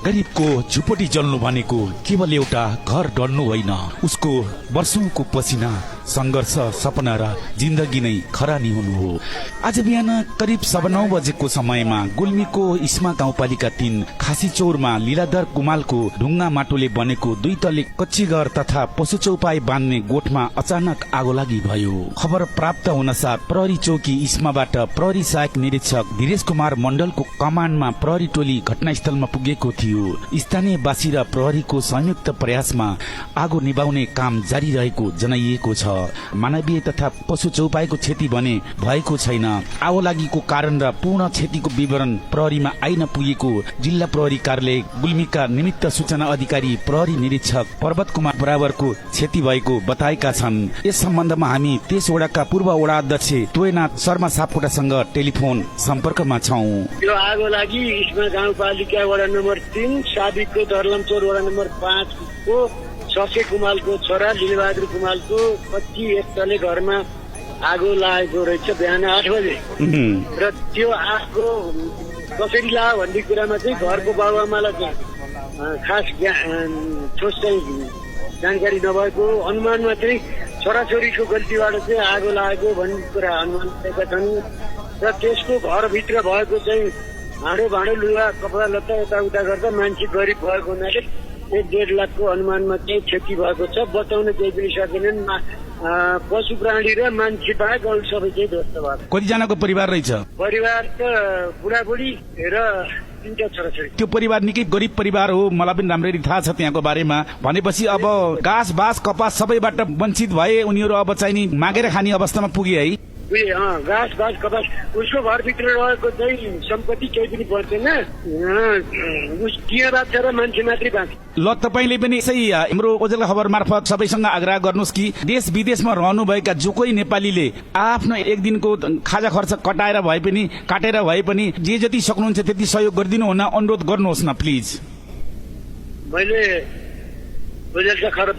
गरीबको झुपडी जल्नु भनेको केवल एउटा घर डल्नु होइन, उसको वर्षौंको पसिना, संघर्ष, सपना र जिन्दगी नै खरानी हुनु हो। आज बिहान करिब 9:15 बजेको समयमा गुल्मीको इस्मा गाउँपालिका 3 खासी चौरमा लीलाधर कुमालको ढुङ्गा माटोले बनेको 2 तले कच्ची घर तथा पशु चौपाई बाँध्ने गोठमा अचानक आगो लागि भयो। खबर प्राप्त हुनसाथ प्रहरी चौकी इस्माबाट प्रहरी सहायक निरीक्षक धीरेश कुमार मण्डलको कमान्डमा प्रहरी टोली घटनास्थलमा पुगेको थियो। स्थानीयवासी र प्रहरीको संयुक्त प्रयासमा आगो निभाउने काम जारी रहेको जनाइएको छ। मानवीय तथा पशु चौपाईको क्षति भने भएको छैन। आगो लागेको कारण र पूर्ण क्षतिको विवरण प्रहरीमा आइन पुगेको जिल्ला प्रहरी कार्यालय गुल्मीका निमित्त सूचना अधिकारी प्रहरी निरीक्षक पर्वत कुमार बराबरको क्षति भएको बताएका छन्। यस सम्बन्धमा हामी त्यस वडाका पूर्व वडा अध्यक्ष तोयनाथ शर्मा सापकोटासँग टेलिफोन सम्पर्कमा छौं। यो आगो लागि इस्मा गाउँपालिका वडा नम्बर 3 साबिकको दर्लमचौर वडा नम्बर 5 को ससे कुमालको छोरा लीलबहादुर कुमालको 25 तले घरमा आगो लागेको रहेछ बिहान 8 बजे। र त्यो आगो कसरी लाग्यो भन्ने कुरामा चाहिँ घरको बाबुआमालाई खास ठोस चाहिँ जानकारी नभएको अनुमानमा चाहिँ छोराछोरीको गल्तीबाट चाहिँ आगो लागेको भन्ने कुरा अनुमान गरेका छन्। र त्यसको घरभित्र भएको चाहिँ भाँडो लुगा कपडा लत्ता यताउता गर्दा मान्छे गरिब भएको हुनाले 1.5 लाखको अनुमानमा चाहिँ क्षति भएको छ। बचाउन केही पनि सकेनन्। पशु प्राणी र मान्छे बाहेक अरू सबै चाहिँ ध्वस्त भएको। कतिजनाको परिवार रहेछ? परिवार त बुढाबुढी र 3टा छोराछोरी। त्यो परिवार निकै गरिब परिवार हो, मलाई पनि राम्ररी थाहा छ त्यहाँको बारेमा। भनेपछि अब घाँस बाँस कपास सबैबाट वञ्चित भए उनीहरू अब चाहिँ नि मागेर खाने अवस्थामा पुगे है। घाँस बाँस कपास उसको घरभित्र रहेको चाहिँ सम्पत्ति केही पनि पर्दैन। बाँच्छ र मान्छे मात्रै बाँच्छ। ल तपाईँले पनि यसै हाम्रो ओजेलका खबर मार्फत सबैसँग आग्रह गर्नुहोस् कि देश विदेशमा रहनुभएका जो कोही नेपालीले आफ्नो एक दिनको खाजा खर्च काटेर भए पनि जे जति सक्नुहुन्छ त्यति सहयोग गरिदिनु हुन अनुरोध गर्नुहोस् न प्लिज। मैले ओजेलका खबर